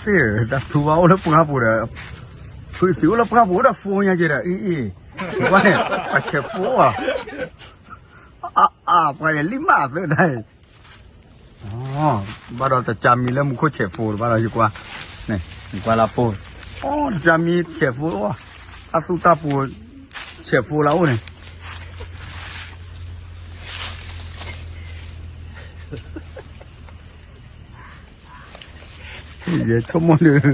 သ့ၣ် တၢ်ဖုဝါအိၣ်လၢပှၢ်ပူၤဒီး, ဖုသံအိၣ်လၢပှၢ်ပူၤအိၣ်ဒီး phone ညါက့ဒီး အံၤအံၤ, ဝါန့ၣ် အဆဲး phone အီၤ, အါအါ ပှၤယဲလံမးသၢဒၣ်အံၤ, ဘၣ်ဒီးတကးမံလၢမူခိၣ်ဆဲး phone တဘၣ်ဒီးယကွၢ်, န့ၣ် ယကွၢ်လၢပူၤ, အိ တကးမံဆဲး phone အိၣ်, တၢ်သူၣ်တၢ်ပူၤ ဆဲး phone လၢအိၣ်န့ၣ် ယဆိကမိၣ်ဒီး, ဒီ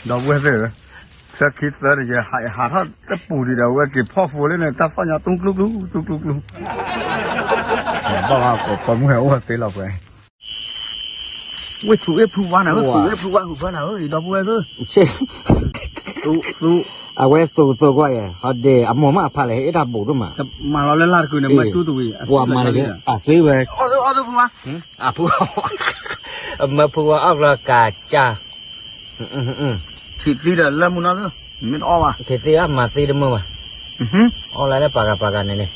ပုၢ်ဝဲၢ်သ့ၣ်ဧၢ, သၢခံသၢဒီး ယဟးထီၣ်တပူၤဒံးဒီး ဝဲက့ၤဖီၣ် phone လၢန့ၣ် တၢ်သီၣ်ညါတူၢ်ကျူကျူ တူၢ်ကျူကျူ, ဘၣ်ဘၣ် ပိာ်မုၣ်ဟဲအိၣ်သ့လီၤပှဲၤ, ဝ့ၢ်သူၣ်အ့ၣ်ဖုဝါနၤဧၢ, သူၣ်အ့ၣ်ဖုဝါဟုၣ်ဖၢနၤဧၢ ယဒီပုၢ်ဝဲၢ်သ့ၣ်, သူ, သူ, အဝဲသူၣ်သိးကွၢ်ယဲ, ဟီဒ့ၣ် အမိၢ်မ့ၢ်အဖးလဲၣ် ဟဲအ့ၣ်တၢ်ဘူးဒိၣ်မး, မၤလီၤလၢလၢ်တကုာ်န့ၣ် မ့ၢ်တူၢ်တဝံၤ အသ့ဝဲ, အသ့ဝဲ, အဖု, အမၢဖုဝါအီၣ်ကျီၤကးကၢ် ဆံးသံဒီးလၢမုၢ်နီၢ်သ့ၣ်, မ့ၢ်တအီၣ်ဘၣ်, ဆံးသံအမၤသံတမုာ်ဘၣ်, အီၣ်လၢလၢပှၤဂၤပှၤဂၤန့ၣ်န့ၣ်,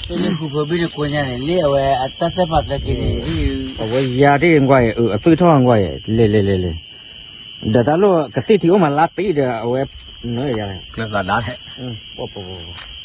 လၢဃုဖၢဘ့ၣ်န့ၣ်ကိးညါန့ၣ် လၢအဝဲအတၢ်သၢပာ်သၢက့န့ၣ်, အဝဲယၤဒ်ကွၢ်အံၤ အသွံၣ်ထီၣ်ကွၢ်အံၤ လဲၤလဲၤလဲၤလဲၤ, ဒီးတၢ်လိၣ်ကသ့ၣ်ထံအိၣ်မးလါတံၢ်ဒီး အဝဲ, နၢယၤ, ကျၢၤသးဒါ, ပှၤပှၤပှၤ